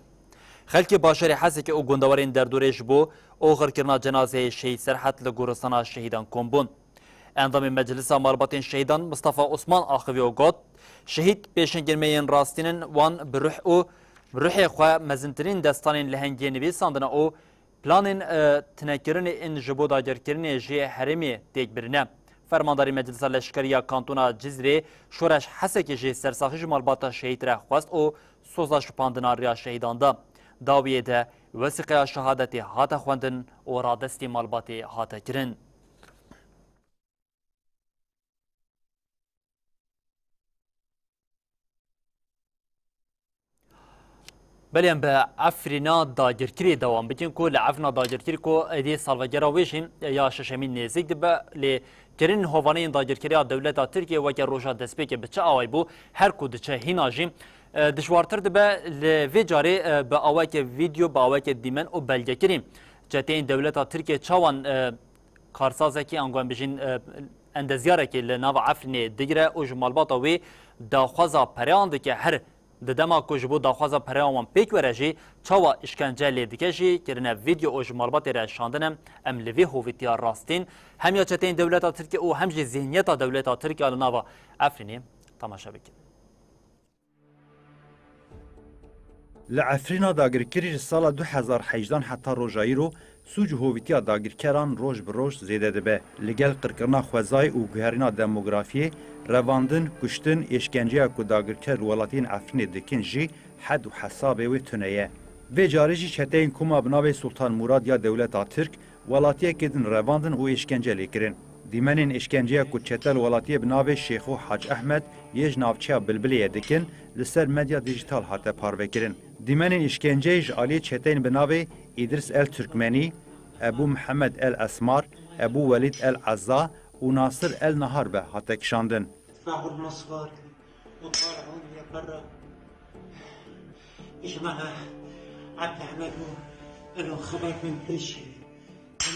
Xelkê bajarê Hesekê û gundewarên derdorê ji bo oxirkirina cenazeyê Şehîd Serhed li goristana şehîdan kom bûn. Endamê Meclisa Malbatên Şehîdan Mistefa Osman axivî û got, Şehîd pêşengên me yên rastîn in, wan bi ruh û bi ruhê xwe mezintirîn destanên lehengiyê nivîsandine û planên, e, tinekirinê in ji bo dagirkirinê ji herêmê têk birine. Fermandarê Meclisa Leşkerî ya Kantona Cizrê Şoreş Hesekê jî sersaxî ji malbata şehîd re xwest û soza şupandina riya şehîdan da. Dawiyê de wesîqeya şehadetê hate xwendin û radestî malbatê hate kirin. Belê em bi Efrîna dagirkirî dewam bikin ku li Efrîna dagirkirî ku êdî salvegera wê jî ya şeşemîn nêzîk dibe, lê kirin hovaneyên dagirkeriya dewleta Tirkiye weke roja destpêkê bi çi awayî bû, her ku diçe hîna jî, e, dijwartir dibe. Li vê carê, e, bi aweke vîdeo, bi aweke dîmen û belgekirî çeteyên dewleta Tirkiye çawan, e, karsazekî, ango em bijîn, e, endezyarekî li nava Efrînê digire û ji malbata wê daxwaza pereyan dike. Her di dema ku ji bo daxwaza pereyan wan pêk were jî, çawa îşkence lê dike jî kirine vîdeo û ji malbatê re şandine. Em li vê hovîtiya rastîn hem ya çeteyên dewleta Tirkiye û hem jî zîhniyeta dewleta Tirkiye li nava Efrînê temaşe bikin. Li Efrîna dagirkirî ji sala du hezar hejdan heta roja îro sûc û hovîtiya dagirkeran roj bi roj zêde dibe. Li gel qirkirina xwezayê û guherîna demografiyê, revandin, kuştin, êşkenceya ku dagirker li welatiyên Efrînê dikin jî hed û hesabê wê tune ye. Vê carê jî çeteyên koma bi navê Sultan Murad ya dewleta Tirk welatiyekê din revandin û êşkence lê kirin. Dîmenên êşkenceya ku çete li welatiyê bi navê Şêxo Hac Ehmed yê ji navçeya Bilbilê ye dikin, li ser medya dîjîtal hate parvekirin. Dîmenên îşkenceyê ji aliyê çeteyên bi navê Îdris El Turkmenî, Ebû Mihemed El Esmar, Ebû Welîd El Ezza û Nasir El Nahar ve hate kişandin. راحوا المصفار وطلعوا لي برا. اجمعها عبد احمد انه خبر من كل شيء.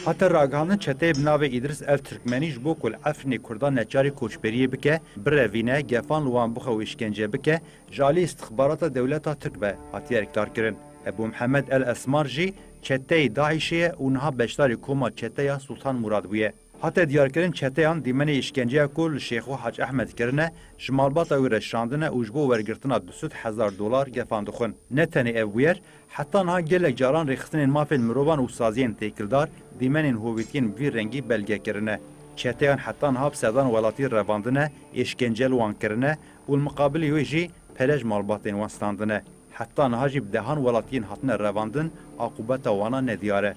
Hate ragihandin çeteyê bi navê Îdris El Turkmenî ji bo ku li Efrînê Kurdan neçarî koçberiyê bike, birevîne, gefan li wan bixe û îşkence bike, ji alî îstixbarata dewleta Tirk ve hatiye rikdar kirin. Ebû Mihemed El Esmar jî çeteyê DAIŞê ye û niha beşdarî koma çeteya Sultan Murad bûye. Hate diyarkirin çeteyan dîmenê îşkenceya ku li Şêxo Hac Ehmed kirine, ji malbata wî re şandine û ji bo wergirtina du sed hezar dolar gefan dixwin. Ne tenê ev bûyer, heta niha gelek caran rêxistinên mafên mirovan û saziyên têkildar dîmenên hovîtiyên bi vî rengî belge kirine. Çeteyan heta niha bi sedan welatî revandine, êşkence li wan kirine û li miqabilê wê jî pere ji malbatên wan standine. Heta niha jî bi dehan welatiyên hatine revandin, aqûbeta wana nediyar e.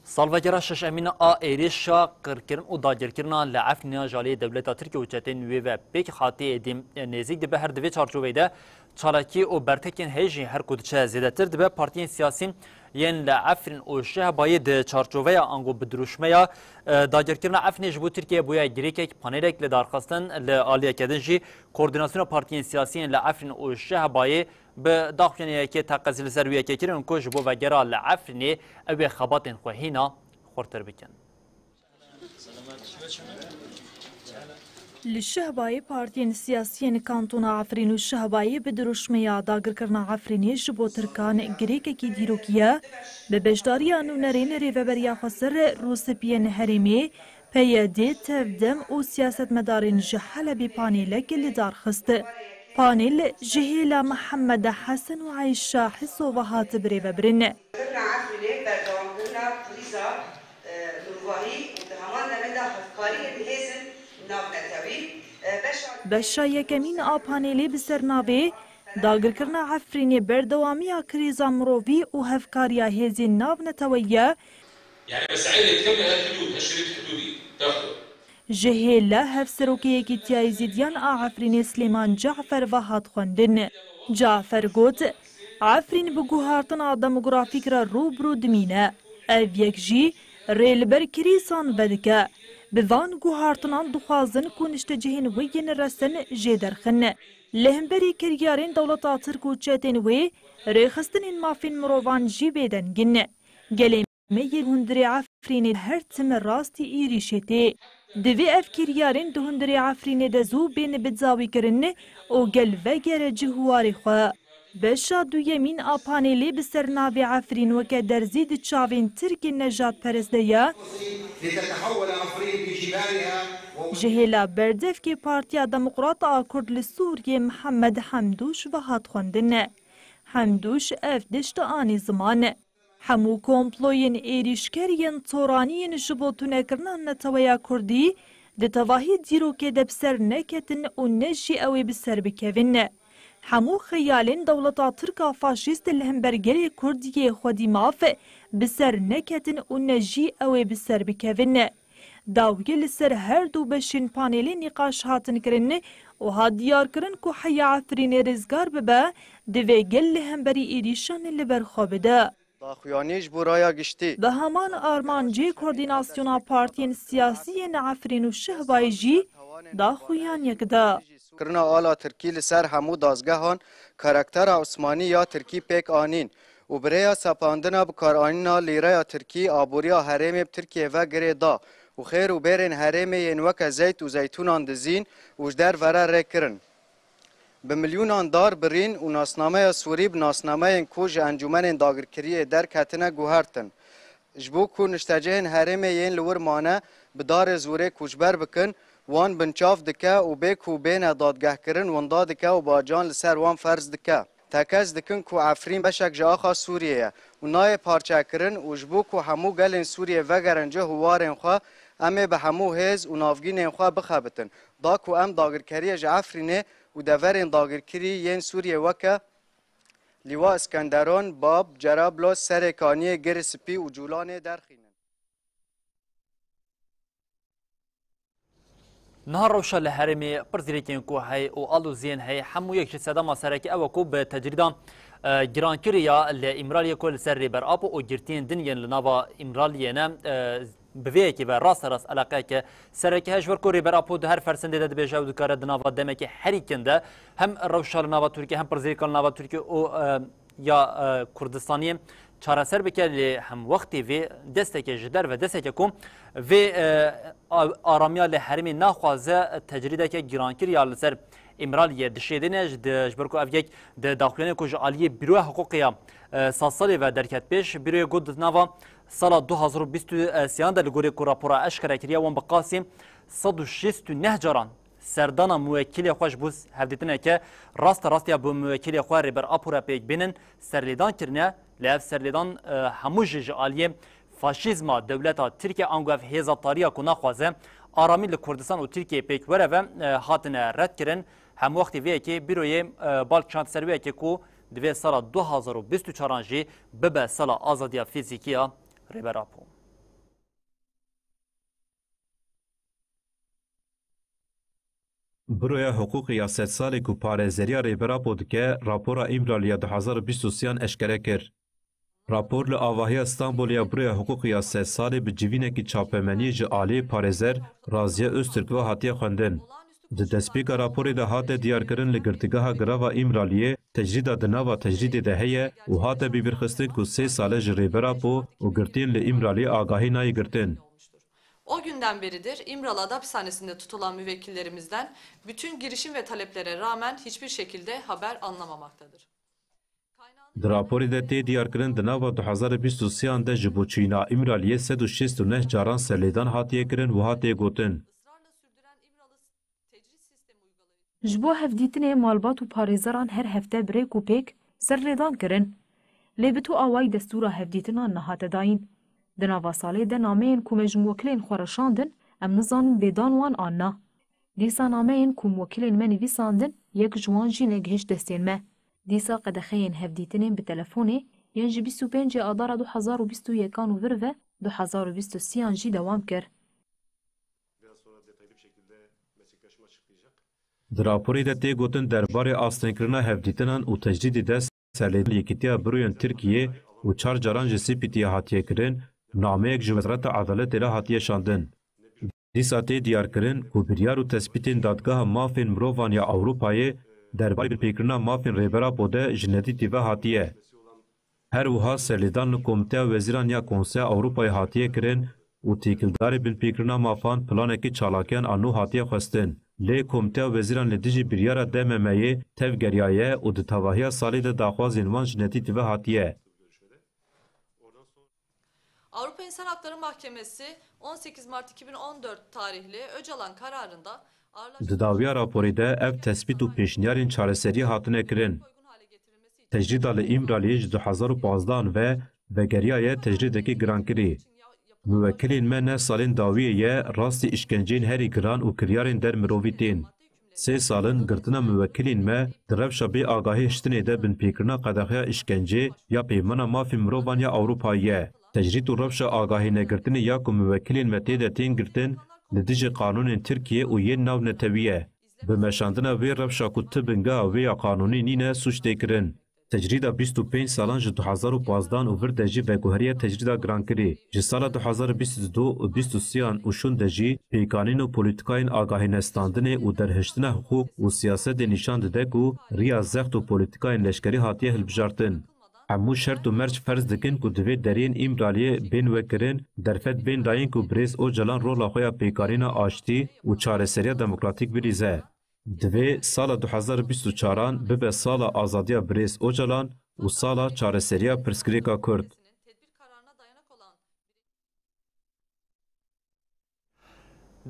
Salvegera şeşemîn a êrîşa qirkirin û dagirkirina li Efrînê ji alî dewleta Tirkiye û çetên wê ve pêk hatî êdî nêzîk dibe. Her di vê çarçoveyê de çalakî û bertekên heyî jî her ku diçe zêdetir dibe. Partiyên siyasî yên li Efrîn û Şehbayê di çarçoveya ango bi dirûşmeya, e, dagirkirina Efrînê ji bo Tirkiye bûye girêkek, panelek li darxistin. Li aliyeke din jî koordînasyona partiyên siyasî yên li Efrîn û Şehbayê bi daxuyaniyekê teqezî li ser wê yekê kirin ku ji bo vegera li Efrînê ew ê xebatên xwe hîna xurtir bikin. Li Şehbayê partiyên siyasiyên kantona Efrîn û Şehbayê bi dirûşmeya dagirkirina Efrînê ji bo Tirkan girêkekî dîrokî ye, bi beşdariya nûnerên Rêveberiya Xweser, Rûspiyên Herêmê, P Y D, Tevdem û siyasetmedarên ji Helebê panêlek li dar xist. Panêl ji hêla Mihemed Hesen û Eyşa Hiso ve hat birêvebirin. Kirina Efrînê berdewamkirina krîza, e, mirovahî û di heman demê de hevkariyên hêzên navnetewî, e, beşa Beşa yekemîn a panêlê bi ser navê Dagirkirina Efrînê berdewamiya krîza mirovî û hevkariya hêzên navneteweyî ye. يعني بس عيلة كاملة هالحدود، هالشريط الحدودي تاخده. Ji hêla Hevserokê Yekîtiya Êzîdiyan a Efrînê Silêman Cafer ve hat xwendin. Cafer got, Efrîn bi guhartina demografîk re rû bi rû dimîne. Ev yek jî rê li ber krîzan vedike. Bi van guhartinan dixwazin ku niştecihên wê yên resen jê derxin. Li hemberî kiryarên dewleta Tirk û çetên wê, rêxistinên mafên mirovan jî bêdeng in. Gelê me yê hundirê Efrînê her tim rastî êrîşê tê. Divê ev kiryarên di hundirê Efrînê de zû bên bidawîkirin û gel vegere cih û warê xwe. Beşa duyemîn a panelê bi ser navê Efrîn weke derzî di çavên Tirkên nejadperest de ye. Ji hêla berdevkê Partiya Demokrat a Kurd li Sûriyê Mihemed Hemdûş ve hat xwendin. Hemdûş ev tişt anî ziman. Hemû komployên êrîşker yên toranî yên ji bo tunekirina neteweya Kurdî di tevahî dîrokê de bi ser neketin û ne jî ew ê bi ser bikevin. Hemû xeyalên dewleta Tirk a faşîst li hember gelê Kurd yê xwedî maf bi ser neketin û ne jî ew ê bi ser bikevin. Dawiyê li ser her du beşên panelê nîqaş hatin kirin Û hat diyarkirin ku heya Efrînê rizgar bibe, divê gel li hemberî êrîşanê li ber xwe bide. Daxuyanî ji bo raya giştî. Bi heman armancê koordînasyona partiyên siyasî yên Efrîn û Şehbayê jî daxuyaniyek da. Kirina ala tirkî li ser hemû dazgehan karaktera Osmanî ya tirkî pêk anîn û bi rêya sepandina bikaranîna lîreya tirkî aboriya herêmê bi Tirkiyê ve girê da û xêr û bêrên herêmê yên weke zeyt û zeytûnan dizîn û ji derve re rê kirin. Bi milyûnan dar birîn û nasnameya Sûrî bi nasnameyên ku ji encûmenên dagirkiriyê derketine guhertin. Ji bo ku niştecihên herêmê yên li wir mane bi darê zûrê koçber bikin, wan binçav dike û bê ku bêne dadgehkirin winda dike û bacan li ser wan ferz dike. Tekez dikin ku Efrîn beşek ji axa Sûriyê ye û nayê parçekirin û ji bo ku hemû gelên Sûriyê vegerin cih û warên xwe, em ê bi hemû hêz û navgînên xwe bixebitin. Da ku em dagirkeriyê ji Efrînê û deverên dagirkirî yên Sûriyê weke Lîwa Iskenderon, Bab, Cerablos, Serê Kaniyê, Girê Spî û Cûlanê derxînin. Niha rewşa li herêmê pirsgirêkên ku heye û aloziyên heye, hemû yek ji sedema sereke ew e ku bi tecrîda, e, girankirî ya li Îmraliyê ku li ser Rêber Apo û girtiyên din yên li nava Îmraliyê ne, e, bi vê yekê ve rasterast eleqeyeke sereke heye, ji ber ku Rêber Apo di her fersendê de dibêje ew dikare di nava demeke herî kin de hem rewşa li nava Tirkiye hem pirsgirêkan li nava Tirkiye û, e, ya, e, Kurdistaniyê çareser bike, lê hemwextê vê desteke ji derve, desteke ku vê, e, a-, aramiya li herêmê naxwaze, tecrîdeke gîrankirî ya li ser Îmraliyê dişêdine, ji, di, ji ber ku ev yek di daxuyanê ku ji aliyê Bîroya Hiqûqê ya, e, Sazsalê ve derket pêş. Bîroyê got di nava sala du hazar û bîst û sêyan de li gorî ku rapora eşkere kiriye, wan bi qasî sed û şêst û neh caran serdana muwekîlê xwe ji bo hevdîtineke raste rast ya bi muwekîlê xwe Rêber Apo re pêk bînin serlêdan kirine, lê ev serlêdan, e, hemû jî ji aliyê faşîzma dewleta Tirkiye ango ev hêza tarî ya ku naxwaze aramî li Kurdistan û Tirkiyeyê pêk were ve, e, hatine redkirin. Hemwextî vê yekê bîroyê, e, bal kişand ser wê yekê ku divê sala du hazar û bîst û çaran jî bibe sala azadiya fîzîkî ya Rêber Apo. Büroya Hiqûqê ya Sedsalê ku parêzeriya Rêber Apo dike, rapora Îmraliya du hazar û bîst û sêyan eşkere kir. Rapor li avahiya Stenbolê ya Büroya Hiqûqê ya Sedsalê bi civînekî çapemeniyê ji aliyê parêzer Raziye Öztürk ve hatiye xwendin. Di destpêka raporê de hate diyarkirin li girtîgeha Girava Îmraliyê tecrîda di nava tecrîdê de heye û hate bîbirxistin ku sê sal e ji Rêber Apo û girtiyên li Îmraliyê agahî nayê girtin. O günden beridir İmralı Ad Hapishanesi'nde tutulan müvekkillerimizden bütün girişim ve taleplere rağmen hiçbir şekilde haber anlamamaktadır. Di raporê de tê diyarkirin di nava du hazar û bîst û sêyan de ji bo çûyîna Îmraliyê sed û şêst û neh caran serlêdan hatiye kirin û hatiye gotin. Ji bo hevdîtinê malbat û parêzeran her hefte bi rêk û pêk serlêdan kirin. Lê bi tu awayî destûra hevdîtinan nehate dayîn. Di nava salê de nameyên ku me ji muwekilên xwe re şandin, em nizanin bê dan wan an na. Dîsa nameyên ku muwekilên me nivîsandin, yek ji wan jî negihişt destên me. Dîsa qedexeyên hevdîtinên bi telefonê yên ji bîst û pêncê Adara du hazar û bîst û yekan û vir ve du hazar û bîst û sêyan jî dewam kir. Di raporê de tê gotin derbarê astengkirina hevdîtinan û tecrîdê de serlêdan Yekîtiya Büroyên Tirkiyê û çar caran ji C P T'yê hatiye kirin, nameyek ji Wezareta Edaletê re hatiye şandin. Dîsa tê diyarkirin ku biryar û tespîtên Dadgeha Mafên Mirovan ya Ewropayê derbarê binpêkirina mafên Rêber Apo de ji nedîtî ve hatiye. Her wiha serlêdan li Komîteya Wezîran ya Konseya Ewropayê hatiye kirin û têkildarê binpêkirina mafan planekê çalakiyan a nû hatiye xwestin. Lê Komîteya Wezîran li dijî biryara D M M'yê tevgeriyaye û di tevahiya salê de daxwazên wan ji nedîtî ve hatiye. Avrupa İnsan Hakları Mahkemesi on sekiz Mart iki bin on dört tarihli Öcalan kararında ağırlaştırılmış Di dawiya raporê de ev tespît û pêşniyarên çareseriyê hatine kirin. Tecrîda li Îmraliyê ji du hazar û panzdehan ve vegeriyaye tecrîdekî girankirî. Muwekilên me neh salên dawiyê ye rastî îşkenceyên herî giran û kiryarên dermirovî tên. Sê sal in girtina muwekilên me di rewşa bê agahî hiştinê de binpêkirina qedexeya îşkencê ya Peymana Mafên Mirovan ya Ewropayê ye. Tecrîd û rewşa agahî negirtinê ya ku muwekilên me tê de tên girtin, li dijî qanûnên Tirkiyê û yên navnetewî ye. Bi meşandina vê rewşa ku ti bingeha wê ya qanûnî nîne, sûc tê kirin. Tecrîda bîst û pênc salan ji du hezar û pazdan û vir de jî veguheriya tecrîda girankirî. Ji sala du hezar û bîst û du û bîst û sêyan û şûn de jî pêkanîn û polîtikayên agahînestandinê û derhiştina hiqûq û siyasetê nîşan dide ku riya zext û polîtikayên leşkerî hatiye hilbijartin. Hemû şert û merc ferz dikin ku divê deriyên Îmraliyê bên vekirin, derfet bên dayîn ku birêz Ocalan rola xwe ya pêkanîna aştî û çareseriya demokratîk bilîze. Divê sala du hezar û bîst û çaran bibe sala azadiya birêz Ocalan û sala çareseriya pirsgirêka Kurd.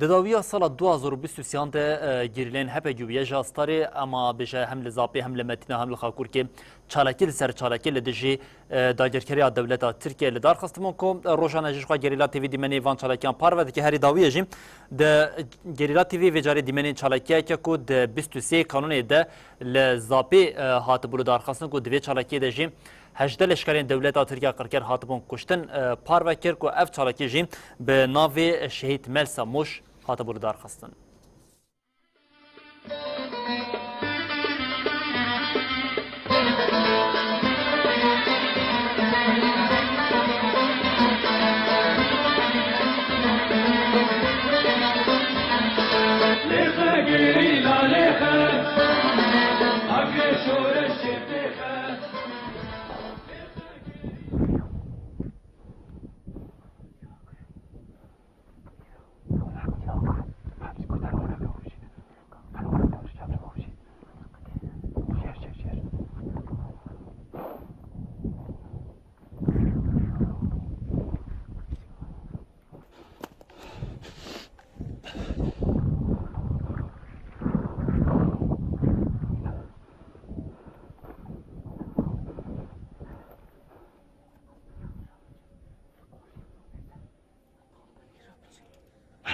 Di dawiya sala du hezar û bîst û sêyan de, e, gerîleyên H P G û YJA Starê, ema bêje hem li Zapê, hem li Metîna, hem li Xakurkê çalakî li ser çalakî li dijî, e, dagirkeriya dewleta Tirkiye li dar xistibûn ku, e, rojane jî ji xwe Gerîla T V dîmenê van çalakiyan parve dike. Herî dawiyê jî di Gerîla T V vê carê dîmenê çalakiyeke ku di bîst û sê Kanûnê de li Zapê, e, hatibû li dar xistin ku di vê çalakiyê de jî hejdeh leşkerên dewleta Tirkiye qirker hatibûn kuştin, e, parve kir ku ev çalakî jî bi navê Şehîd Melsa Mûş hatibû li dar xistin.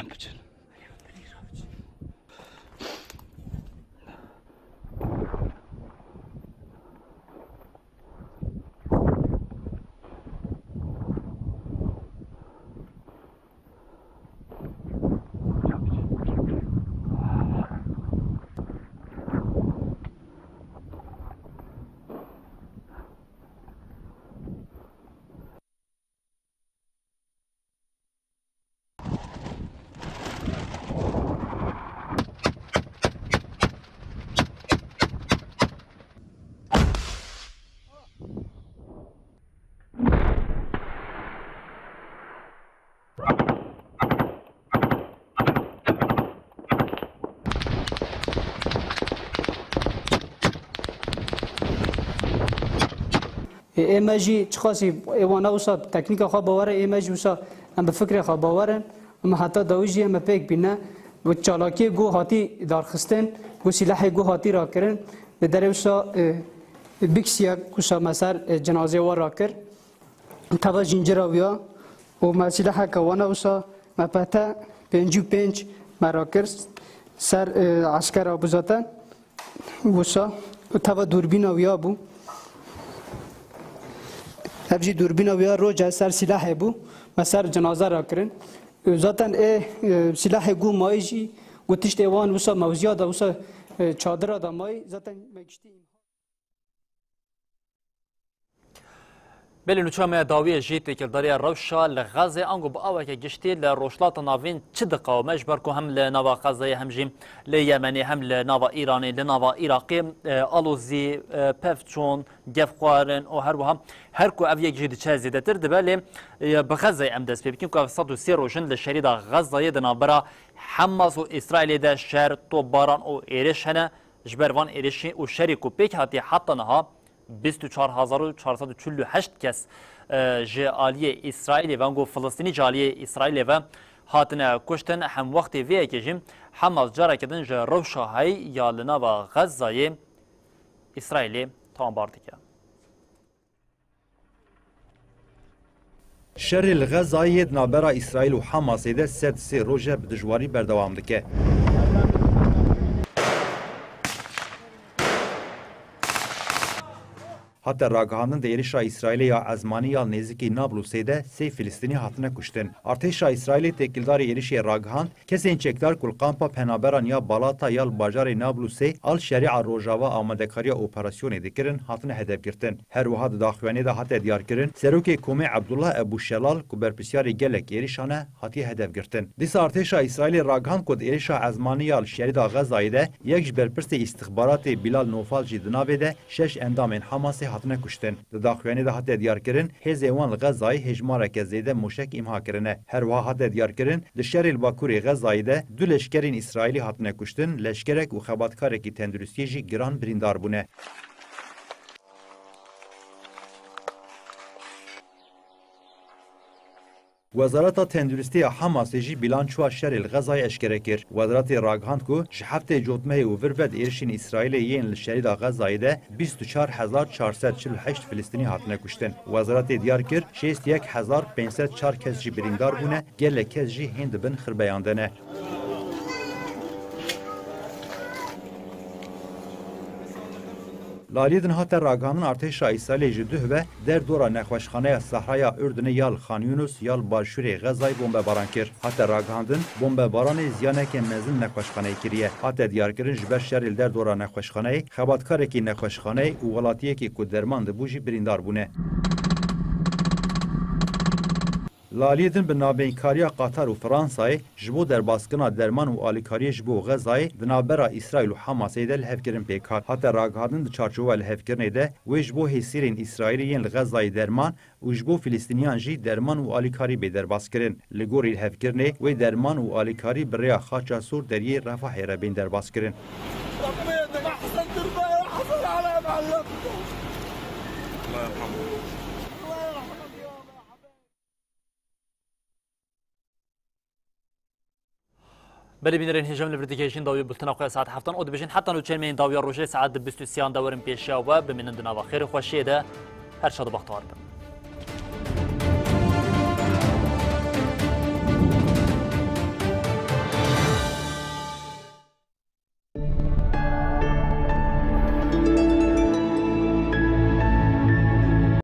Em biçin. Ê, ê me jî çiqasî ê wana wisa teknîka xwe bawer e, ê me jî wisa em bi fikrê xwe bawer in. Em heta dawî jî em pêk bîne. Bi çalakiyê ku hatî darxistin, ku sîlehê ku hatî rakirin, li derê wisa, e, biksiyek wisa me ser, e, cenazê wan rakir. Teva jîncira wî ya û me sîleheke wana wisa me P T pêncî û pênc me rakir ser, e, eskera bû zaten. Wisa teva dûrbîna wî ya bû. Ev jî dûrbîna wî ya roce ser sîlehê bû. Me ser cenaze rakirin. Zaten ê, e, sîlehê ku mayî jî ku tiştê wan wisa mewziya da, wisa, e, çadira da mayî, zaten me giştî. Belê nûçeya me ya dawiyê jî têkildariya rewşa li Xezê ango bi aweke giştî li Rojhilata Navîn çi diqewime, ji ber ku hem li nava Xezeyê hem jî li Yemenê hem li nava Îranê, li nava Iraqê, e, alozî, e, pevçûn, gefxwarin û her wiha her ku ev yek jî diçe zêdetir dibe, lê, e, bi Xezeyê em dest pê bikin ku ev sed û sê roj in li şerîda Xezeyê di navbera Hamas û Îsraîlê de şer, topbaran û êrîş hene. Ji ber van êrîşî û şerê ku pêk hatiye heta niha bîst û çar hezar û çar sed û çil û heşt kes, e, ji aliyê Îsraîlê ve, ango Filistînî ji aliyê Îsraîlê ve hatine kuştin. Hemwextê vê yekê jî Hamas careke din ji rewşa heyî ya li nava Xezayê Îsraîlê tawanbar dike. Şerê li Xezayê yê di navbera Îsraîl û Hamasê de sed sê roj e bi dijwarî berdewam dike. Hate ragihandin di êrişa Îsraîlê ya ezmanî ya li nêzîkî Nablusê de sê Filistînî hatine kuştin. Artêşa Îsraîlê têkildarî êrişê ragihand, kesên çekdar ku li kampa penaberan ya Balata ya li bajarê Nablusê a li Şerîa Rojava amadekariya operasyonê dikirin, hatine hedefgirtin. Her wiha di daxuyaniyê de hate diyarkirin, Serokê Komê Ebdullah Ebû Şelal ku berpirsiyarê gelek êrişan e, hatiye hedefgirtin. Dîsa artêşa Îsraîlê ragihand ku di êrişa ezmanî ya li Şerîda Xezayê de yek ji berpirsê îstixbaratê Bilal Nofal jî di navê de şeş endamên Hamasê hatine kuştin. Di daxuyaniyê de hate diyarkirin, hêzên wan li Xezayê hêjmareke zêde mûşek îmha kirine. Her wiha hate diyarkirin, di şerê li bakurê Xezayê de du leşkerên Îsraîlî hatine kuştin, leşkerek û xebatkarekî tenduristiyê jî giran birîndar bûne. Wezareta Tenduristiya Hamasê jî bîlançoya şerê li Xezayê eşkere kir. Wezaretê ragihand ku ji heftê cotmehê û vir ve di êrişên Îsraîlê yên li şerîda Xezayê de bîst û çar hezar çar sed çil û heşt Filistînî hatine kuştin. Wezaretê diyar kir, şêst yek hezar pênc sed çar kes jî birîndar bûne, gelek kes jî hên di bin xirbeyan de ne. Li aliyê din hate ragihandin, artêşa Îsraîlê ji duh ve derdora nexweşxaneya Sehraya Urdunê ya li Xan Yunus ya li başûrê Xezayê bombebaran kir. Hate ragihandin, bombebaranê ziyaneke mezin nexweşxaneyê kiriye. Hate diyarkirin, ji ber şerê li derdora nexweşxaneyê, xebatkarekî nexweşxaneyê û welatiyekî ku derman dibû jî birîndar bûne. Li aliyê din bi navbeynkariya Qatar û Fransayê ji bo derbaskirina derman û alîkariyê ji bo Xezayê di navbera Îsraîl û Hamasê de lihevkirin pêk hat. Hate ragihandin, di çarçoveya lihevkirinê de wê ji bo hêsîrên Îsraîlê yên li Xezayê derman û ji bo Filistîniyan jî derman û alîkarî bê derbaskirin. Li gorî lihevkirinê wê derman û alîkarî bi rêya Xaça Sor deriyê Refahê re bên derbaskirin. Belê bînerên hêja, em li vir digihêjin dawiya bultena xwe ya saet heftan û dibêjin heta nûçeyên me yên dawiya rojê saet di bîst û sêyan de werin pêşiya we, bimînin di nava xêr û xweşiyê de, her şad û bextewar bin.